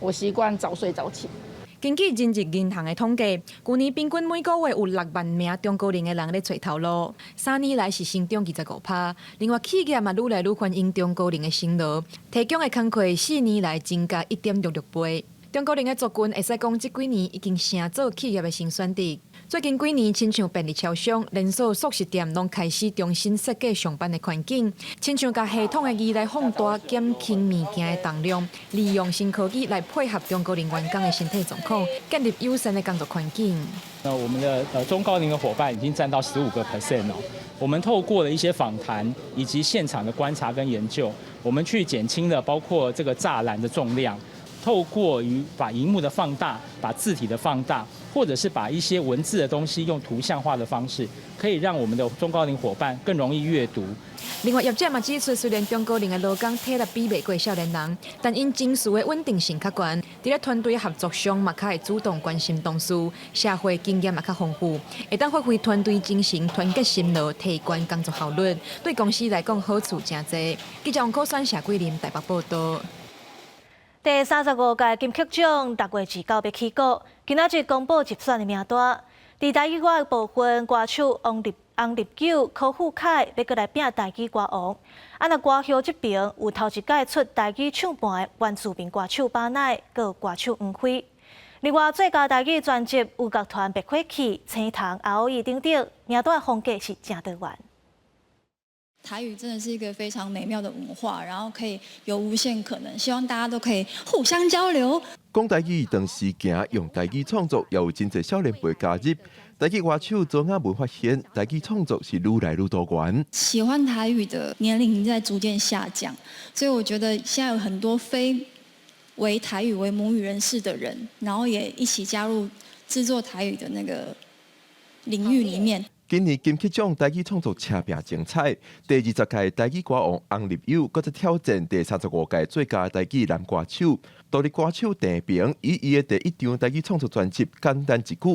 Speaker 23: 我習慣早睡早起。
Speaker 14: 根據人力銀行的統計，舊年平均每個月有6萬名中高齡的人咧揣頭路，3年來是成長25%。另外，企業嘛愈來愈歡迎中高齡的新勞，提供的工課4年來增加1.66倍。中高齡的族群會使講，這幾年已經成做企業的新選擇。最近幾年，親像便利超商、連鎖速食店，攏開始重新設計上班的環境，親像共系統的儀來放大、減輕物件的重量，利用新科技來配合中高齡員工的身體狀況，建立友善的工作環境。
Speaker 24: 那我們的中高齡的夥伴已經佔到15% 哦。我們透過了一些訪談以及現場的觀察跟研究，我們去減輕了包括這個柵欄的重量。透過於把螢幕的放大，把字體的放大，或者是把一些文字的東西用圖像化的方式，可以讓我們的中高齡夥伴更容易閱讀。
Speaker 14: 另外，業者嘛指出，雖然中高齡的勞工體力比袂過少年人，但𪜶情緒的穩定性較懸，佇咧團隊合作上嘛較會主動關心同事，社會經驗嘛較豐富，會當發揮團隊精神、團結心勞，提懸工作效率，對公司來講好處誠濟。記者王可選、謝桂林台北報導。
Speaker 1: 第35屆金曲獎6月29欲起鼓，今仔日公布入選的名單。佇台語歌的部分，歌手王立翁立友、柯富凱欲閣來拚台語歌王。啊，若歌后這爿有頭一擺出台語唱盤的原住民歌手巴奈，閣有歌手黃輝。另外，最佳台語專輯有樂團滅火器、青藤、阿歐伊等等，名單風格是誠多元。
Speaker 25: 台語真的是一個非常美妙的文化，然後可以有無限可能，希望大家都可以互相交流。
Speaker 2: 講台語當時行，用台語創作，也有真濟少年輩加入。台語歌手周亞文發現，台語創作是愈來愈多元。
Speaker 25: 喜歡台語的年齡在逐漸下降，所以我覺得現在有很多非為台語為母語人士的人，然後也一起加入製作台語的那個領域裡面。
Speaker 2: 今年金曲獎台語創作車拼精彩，第20屆台語歌王翁立友閣再挑戰第35屆最佳台語男歌手。獨立歌手鄭平以伊的第一張台語創作專輯《簡單一句話》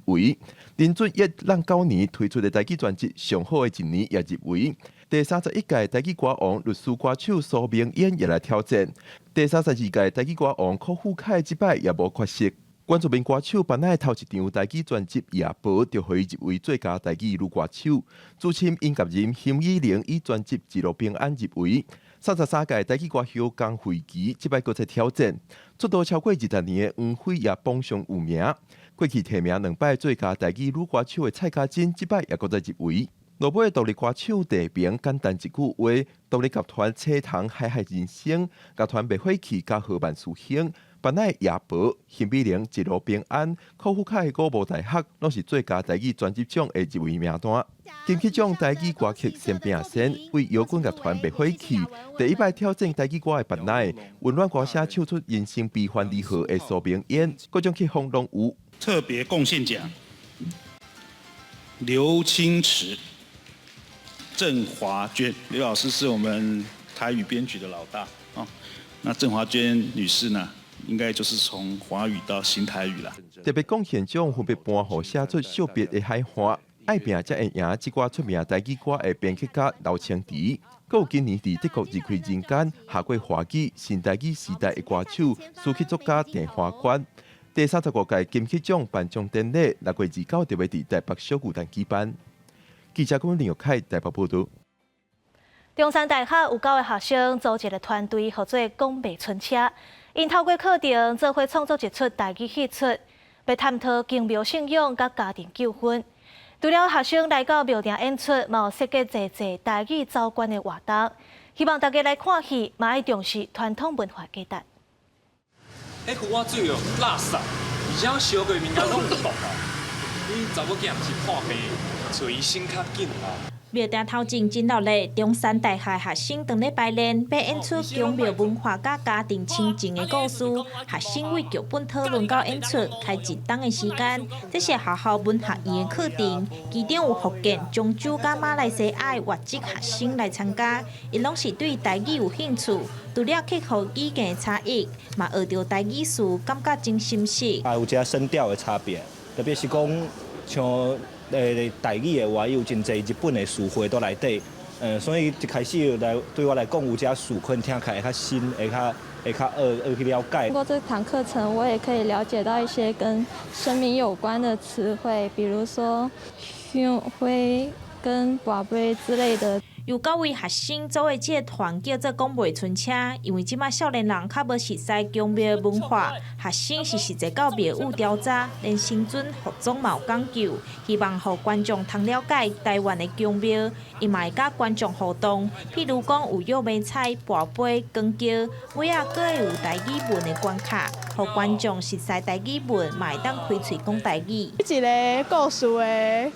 Speaker 2: 入圍。林俊逸咱九年推出的台語專輯《上好的一年》也入圍。第31屆台語歌王律師歌手蘇明煙也來挑戰。第32屆台語歌王柯富凱這擺也無缺席。原住民歌手班乃頭一張台語專輯《夜婆》就予伊入圍最佳台語女歌手。主持音樂人邢以玲以專輯《一路平安》入圍。33屆台語歌后江慧琪這擺閣再挑戰，出道超過20年的黃輝也榜上有名。過去提名兩擺最佳台語女歌手的蔡家珍，這擺也閣再入圍。落尾獨立歌手鄭平簡單一句話，獨立樂團青藤海海人生，樂團滅火器佮何曼書興。班乃夜婆、邢美玲一路平安、柯富凱五無大學，攏是最佳台語專輯獎的入圍名單。金曲獎台語歌曲先拼先，為搖滾樂團滅火器第一擺挑戰台語歌的班乃，溫暖歌聲唱出人生悲歡離合的蘇明煙，各種曲風攏有。
Speaker 26: 特別貢獻獎，劉清池、鄭華娟，劉老師是我們台語編曲的老大啊。那鄭華娟女士呢，應該就是從華語到新台語啦。
Speaker 2: 特別貢獻獎分別頒予寫出惜別的海岸，愛拚才會贏這掛出名台語歌的編曲家劉清池，閣有今年佇德國離開人間、下過華語、新台語時代的歌手、詞曲作家鄭華冠。第35屆金曲獎頒獎典禮6月29就欲佇台北小巨蛋舉辦。記者郭林玉凱台北報導。
Speaker 1: 中山大學有九个學生組一个團隊，號做講袂春車。𪜶透過課程做伙創作一齣台語戲出，欲探討宮廟信仰佮家庭糾紛。除了學生來到廟埕演出，嘛有設計濟濟台語走關的活動，希望大家來看戲，嘛愛重視傳統文化價值。
Speaker 3: 彼壺仔水哦，垃圾，而且燒過物件攏有毒啊！你查某囝毋是破病，揣醫生較緊啦。
Speaker 12: 廟埕頭前真熱鬧，中山大學學生當咧排練，欲演出宮廟文化佮家庭親情的故事。學生為劇本討論到演出，開一冬的時間。這是學校文學院的課程，其中有福建、漳州佮馬來西亞的外籍學生來參加，𪜶攏是對台語有興趣。除了克服語言差異，嘛學著台語詞，感覺真心實。
Speaker 6: 啊，有一寡聲調的差別，特別是講像。台語的話，有真濟日本的詞彙都內底，所以一開始來對我來講，有遮詞可能聽起來會較新，會較學學去了解。
Speaker 25: 通過這堂課程，我也可以了解到一些跟神明有關的詞彙，比如說香火跟跋杯之類的。
Speaker 12: 有九位學生組的這個團叫做講袂春車，因為這擺少年人較無熟似宮廟文化，學生是實際到廟宇調查，連身準服裝嘛有講究，希望予觀眾通了解台灣的宮廟，伊嘛會佮觀眾互動，譬如講有藥迷彩、跋杯、光轎，尾仔閣會有台語文的關卡，予觀眾熟似台語文，嘛會當開喙講台語。
Speaker 7: 一个故事的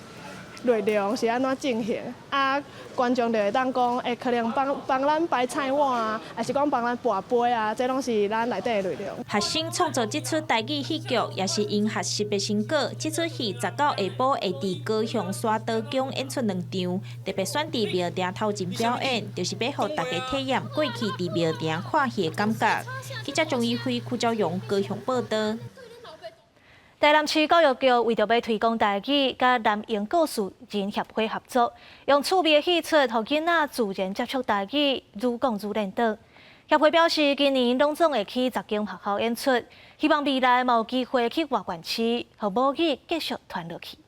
Speaker 7: 內容是按怎進行？啊，觀眾就會當講，會可能幫幫咱擺菜碗啊，抑是講幫咱跋杯啊，這攏是咱內底的內容。
Speaker 12: 學生創作這齣台語戲劇，也是𪜶學習的成果。這齣戲19下晡會佇高雄沙島宮演出兩場，特別選佇廟埕頭前表演，就是欲予大家體驗過去佇廟埕看戲的感覺。記者張怡輝、柯昭榮高雄報導。
Speaker 1: 台南市教育局為著欲推廣台語，佮南瑩故事人協會合作，用趣味的戲出，予囡仔自然接觸台語，愈講愈練轉。協會表示，今年攏總會去10間學校演出，希望未來嘛有機會去外縣市，予母語繼續傳落去。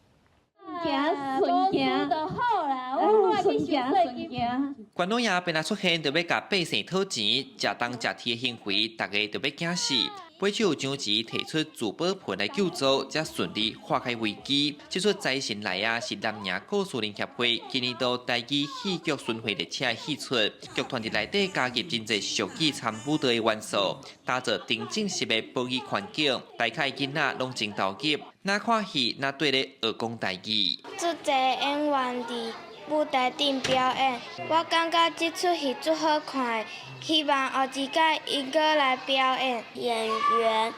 Speaker 11: 行順行就好啦，我順行順行。
Speaker 8: 關老爺邊仔出現，就欲共百姓討錢，食東食鐵的行為，大家就欲驚死。尾手張齊提出聚寶盆來救助，才順利化解危機。這齣財神來啊，是南瑩故事人協會今年度台語戲劇巡迴列車戲出，劇團佇內底加入真濟俗語參舞蹈的元素，打造沉浸式的母語環境，大家囡仔攏真投入，若看戲若綴咧學講台語。
Speaker 9: 足濟演員佇舞台頂表演，我感覺這齣戲足好看的，希望後一擺𪜶閣來表演。演員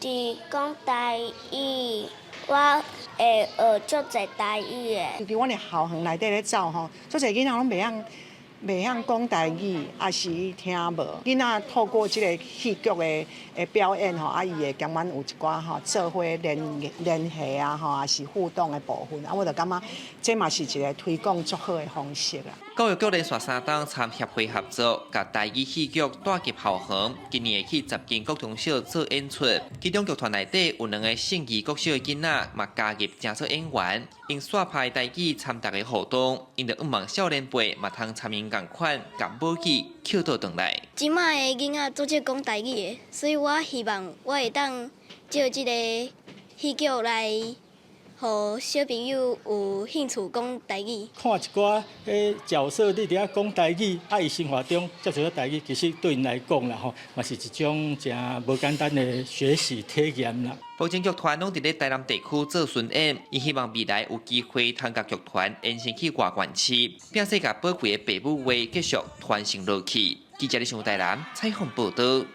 Speaker 9: 佇講台語，我會學足濟台語的。
Speaker 13: 佇阮的校園內底咧走吼，足濟囡仔攏袂曉講台語，抑是聽無。囡仔透過這个戲劇的表演吼，啊，伊會感覺有一寡吼做伙聯繫啊吼，抑是互動的部分。啊，我就感覺這嘛是一个推廣足好的方式啦。
Speaker 8: 教育局連續三冬參協會合作，共台語戲劇帶入校園。今年會去10間國中小做演出，其中劇團內底有兩个信義國小的囡仔嘛加入成做演員，用煞拍台語參大家互動，𪜶就向望少年輩嘛通參𪜶仝款，共母語抾倒轉來。
Speaker 9: 這擺的囡仔足少講台語的，所以我希望我會當藉這个戲劇來，予小朋友有興趣講台語。
Speaker 19: 看一寡彼角色，你佇遐講台語，啊，伊生活中接觸到台語，其實對𪜶來講啦吼，嘛是一種誠無簡單的學習體驗啦。
Speaker 8: 目前劇團攏佇咧台南地區做巡演，伊希望未來有機會通共劇團延伸去外縣市，並且共寶貴的爸母話繼續傳承落去。記者李尚台南採訪報導。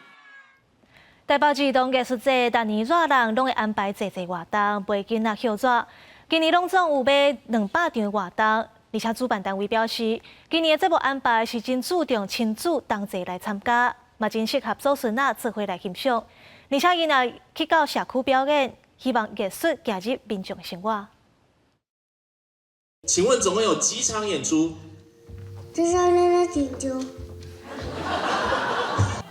Speaker 1: 台北兒童藝術節，逐年熱人攏會安排濟濟活動，陪囡仔歇熱。今年攏總有欲200場活動，而且主辦單位表示，今年的節目安排是真注重親子同齊來參加，嘛真適合祖孫仔做伙來欣賞。而且𪜶若去到社區表演，希望藝術行入民眾生活。
Speaker 4: 請問總共有幾場演出？
Speaker 9: 這上面的緊張。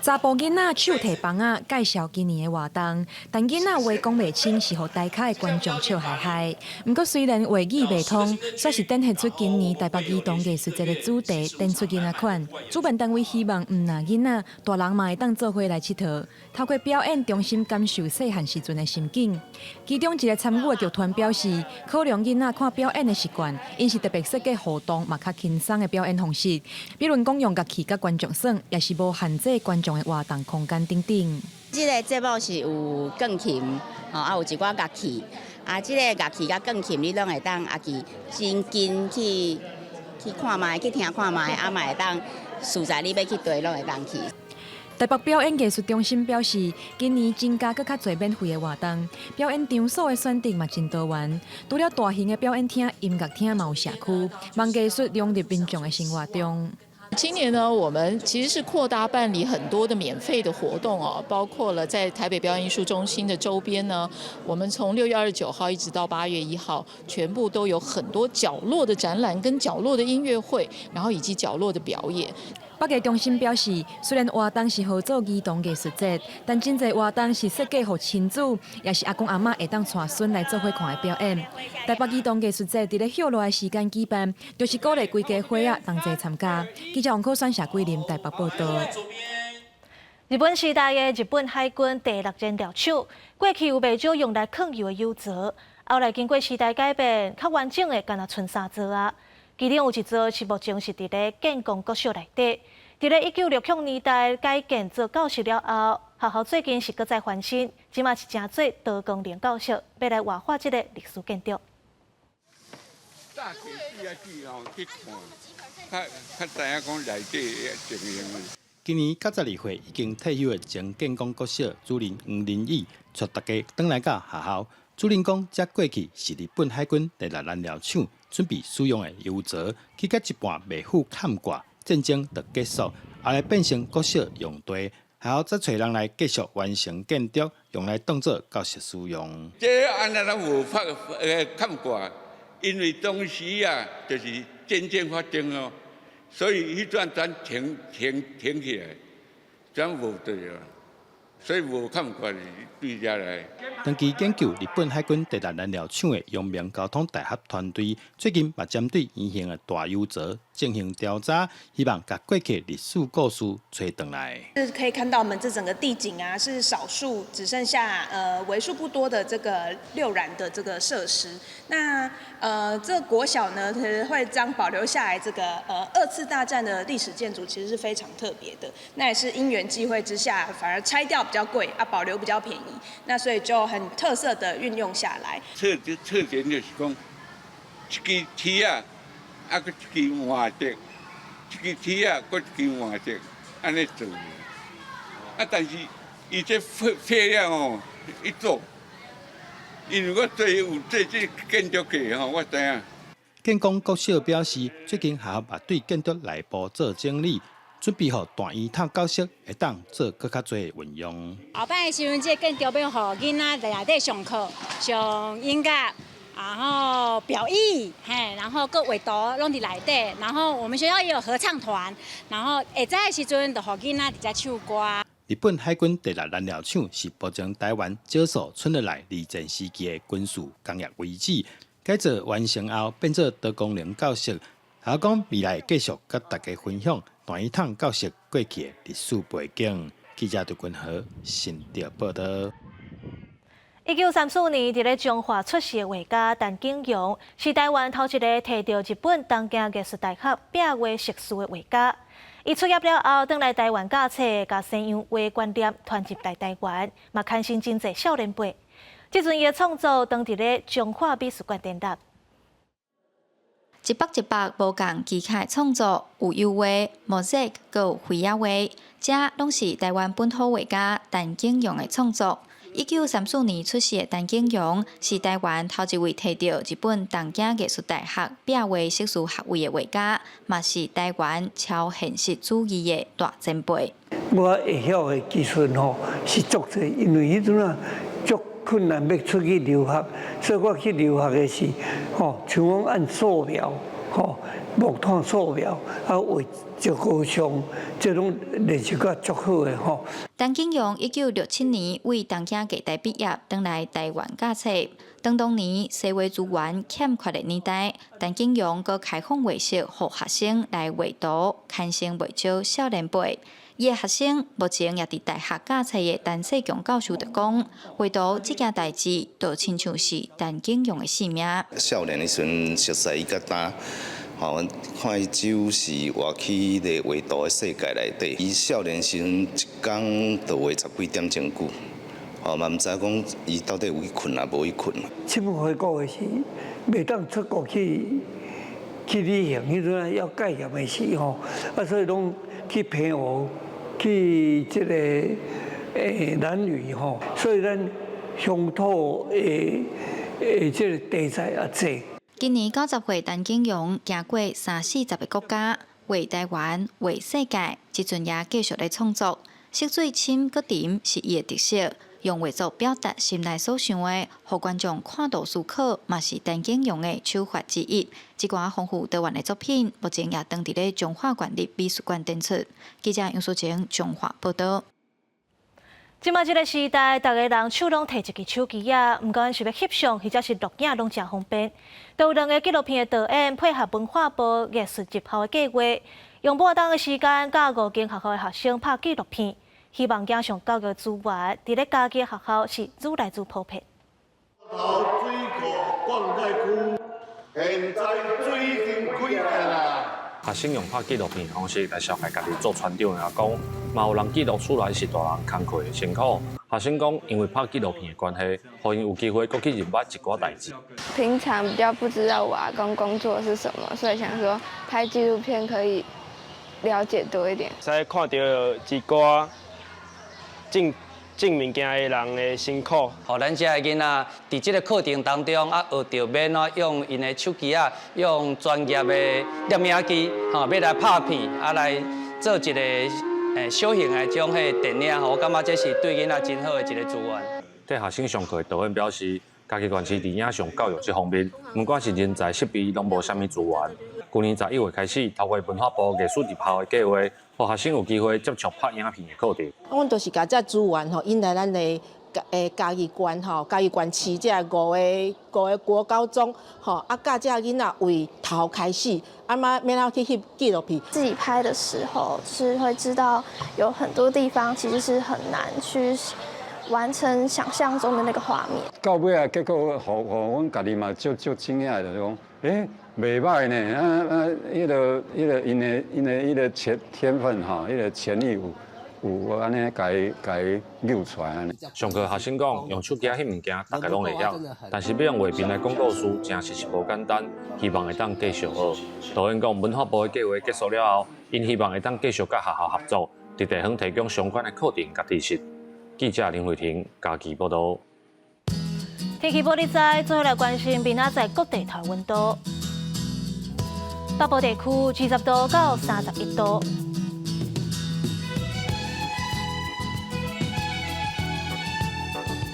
Speaker 14: 查埔囡仔手提枋仔介紹今年的活動，但囡仔話講袂清，是予台跤的觀眾笑嗨嗨。毋過雖然話語袂通，煞是展現出今年台北兒童藝術節的主題，展出囡仔款。主辦單位希望毋但囡仔，大人嘛會當做伙來𨑨迌，透過表演重新感受細漢時陣的心境。其中一個參與的劇團表示，考量囡仔看表演的習慣，𪜶是特別設計互動嘛較輕鬆的表演方式，比如講用樂器佮觀眾耍，抑是無限制觀眾的活動空間等等。
Speaker 10: 這个節目是有鋼琴，吼，啊有一寡樂器，啊，這个樂器佮鋼琴你攏會當啊去真近去看覓，去聽看覓，啊嘛會當自在你欲去佗攏會當去。
Speaker 14: 台北表演藝術中心表示，今年增加閣較濟免費的活動，表演場所的選擇嘛真多元。除了大型的表演廳、音樂廳，嘛有社區，望藝術融入民眾的生活中。
Speaker 15: 今年呢，我們其實是擴大辦理很多的免費的活動哦，包括了在台北表演藝術中心的周邊呢，我們從6月29號一直到8月1號，全部都有很多角落的展覽、跟角落的音樂會，然後以及角落的表演。
Speaker 14: 北藝中心表示，雖然活動是號做兒童藝術節，但真濟活動是設計予親子，抑是阿公阿嬤會當帶孫來做伙看的表演。台北兒童藝術節佇咧歇熱的時間舉辦，就是鼓勵規家伙仔同齊參加。記者王可選、謝桂林台北報道。
Speaker 1: 日本時代的日本海軍第六燃料廠，過去有袂少用來囥油的油槽，後來經過時代改變，較完整的干焦賰三座啊。其中有一座是目前是佇咧建功國小內底，佇咧1960年代改建做教室了後，學校最近是閣再翻新，這馬是成做多功能教室，欲來活化這个歷史建築。
Speaker 16: 早期吼去看，較較知影講內底的情形。
Speaker 17: 今年92歲已經退休的前建功國小主任黃林義，帶大家轉來到學校。主任講，這過去是日本海軍第六燃料廠準備使用的油槽，起到一半未付崁蓋，戰爭就結束，後來變成國小用地，學校則揣人來繼續完成建築，用來當做教室使用。
Speaker 16: 這按呢攏無法崁蓋，因為當時啊，就是戰爭發生哦，所以彼陣全停停停起來，全無對啊，所以無崁蓋對遮來。
Speaker 17: 長期研究日本海軍第六燃料廠的陽明交通大學團隊，最近嘛針對圓形的大油槽進行調查，希望共過去歷史故事揣轉來。
Speaker 18: 是可以看到我們這整個地景啊，是少數只剩下為數不多的這個六燃的這個設施。那這個國小呢，其實會將保留下來這個二次大戰的歷史建築，其實是非常特別的。那也是因緣際會之下，反而拆掉比較貴啊，保留比較便宜。那所以就很特色的運用下來。
Speaker 16: 特點就是講，一支梯仔，啊，閣一支換竹，一支梯仔，閣一支換竹，按呢做。啊，但是伊這廢廢料吼，一做，因為我做有做這建築過吼，我知影。
Speaker 17: 建功國小表示，最近學校嘛對建築內部做整理，準備予大圓桶教室會當做閣較濟運用。
Speaker 27: 後擺的時陣，這個建築欲予囡仔在內底上課，上音樂，然後表演，嘿，然後閣畫圖攏佇內底。然後我們學校也有合唱團，然後下早的時陣就予囡仔佇遮唱歌。
Speaker 17: 日本海軍第六燃料廠是目前台灣少數存落來二戰時期的軍事工業遺址，改造完成後變做多功能教室。學校講未來繼續佮大家分享大圓桶教室過去的歷史背景。記者杜君和新竹報道。
Speaker 1: 1934年，佇咧彰化出世的畫家陳景陽，是台灣頭一个提著日本東京藝術大學壁畫碩士的畫家。伊出業了後，轉來台灣教冊，共西洋畫觀念傳入來台灣，嘛牽生真濟少年輩。這陣伊的創作當佇咧彰化美術館展覽。
Speaker 28: 一幅一幅無仝技巧創作，有油畫、墨色，閣有花仔畫，這攏是台灣本土畫家陳景陽的創作。1934年出世的陳景陽，是台灣頭一位提著日本東京藝術大學壁畫碩士學位的畫家，嘛是台灣超現實主義的大前輩。
Speaker 2: 我會曉的技術吼是足濟，因為彼陣啊足困難欲出去留學，所以我去留學的是吼，像講按素描吼，木炭素描啊畫石膏像，這攏練習甲足好的吼。
Speaker 28: 陳景陽1967年為東京藝大畢業，轉來台灣教冊。當當年西畫資源欠缺的年代，陳景陽閣開放畫室，予學生來畫圖，牽生袂少少年輩。伊的學生目前也佇大學教冊的陳世強教授就講，畫圖這件代誌，就親像是陳景陽的性命。
Speaker 5: 少年的時陣熟似伊較呾，吼，看伊只有是活去彼個畫圖的世界內底。伊少年時陣一工就畫十幾點鐘久，吼嘛毋知講伊到底有去睏抑無去睏。
Speaker 2: 七本回國的時，袂當出國去旅行，彼陣要戒嚴的時吼，啊所以攏去澎湖。去這個蘭嶼吼，所以咱鄉土的這個題材也濟。
Speaker 28: 今年90歲，陳景陽行過三四十个國家，畫台灣、畫世界，這陣也繼續咧創作。色水深閣沉是伊的特色，用畫作表達心內所想的，予觀眾看圖思考，嘛是陳景陽的手法之一。這寡豐富多元的作品，目前也當佇咧彰化縣立美術館展出。記者楊淑晴彰化報導。
Speaker 1: 這馬這个時代，逐个人手攏提一支手機仔，毋管是欲翕相，或者是錄影，攏誠方便。都有兩个紀錄片的導演配合文化部藝術入校的計劃，用半晝的時間，佮五間學校的學生拍紀錄片，希望影像教育資源佇咧家己的學校是愈來愈普遍。
Speaker 16: 水庫灌溉區，現在水已經開啦。
Speaker 20: 學生用拍紀錄片的方式來紹介家己做船長的阿公，嘛有人記錄出來是大人工課的辛苦。學生講，因為拍紀錄片的關係，予𪜶有機會閣去認捌一寡代誌。
Speaker 9: 平常比較不知道我阿公工作是什麼，所以想說拍紀錄片可以了解多一點。
Speaker 21: 使看著一寡種種物件的人的辛苦。
Speaker 22: 予咱遮的囡仔佇這个課程當中啊，學著欲按怎用𪜶的手機仔，用專業的攝影機，吼，欲來拍片，啊來做一个小型的這種彼個電影，吼，我感覺這是對囡仔真好的一个資源。
Speaker 20: 替學生上課的導演表示，嘉義縣市佇影像教育這方面，毋管是人才設備，攏無啥物資源。去年11月開始，透過文化部藝術入校的計劃，予學生有機會接觸拍影片的課程。
Speaker 23: 阮就是共這資源吼引來咱的嘉義縣吼，嘉義縣市這五个國高中吼，啊教這囡仔為頭開始，啊嘛欲按怎去翕紀錄片。
Speaker 9: 自己拍的時候，是會知道有很多地方其實是很難去完成想象中的那個畫面。
Speaker 24: 到尾啊，結果予阮家己嘛足足驚訝，就是講，欸，袂䆀呢，啊啊，彼个𪜶的彼个天分吼，彼个潛力有按呢，共伊共伊扭出來按呢。
Speaker 20: 上課學生講，用手機翕物件，逐个攏會曉，但是欲用畫面來講故事，真實是無簡單。希望會當繼續學。導演講，文化部的計劃結束了後，𪜶希望會當繼續佮學校合作，佇地方提供相關的課程佮知識。記者林慧婷嘉義報導。
Speaker 1: 天氣報你知，最後來關心明仔載各地頭溫度。北部地區20度到31度，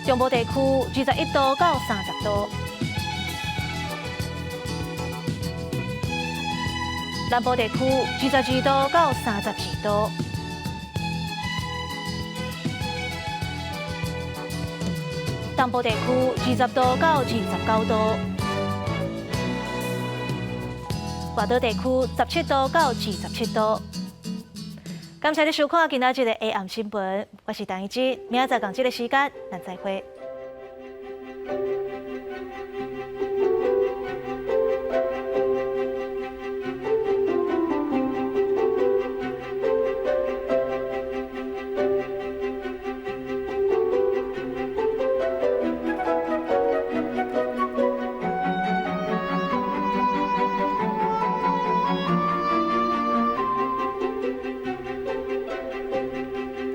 Speaker 1: 中部地區21度到30度，南部地區22度到32度。東部地區20度到29度，外島地區17度到27度。感謝你收看今仔日的 AM 新聞，我是陳怡之，明仔載仝這个時間，咱再會。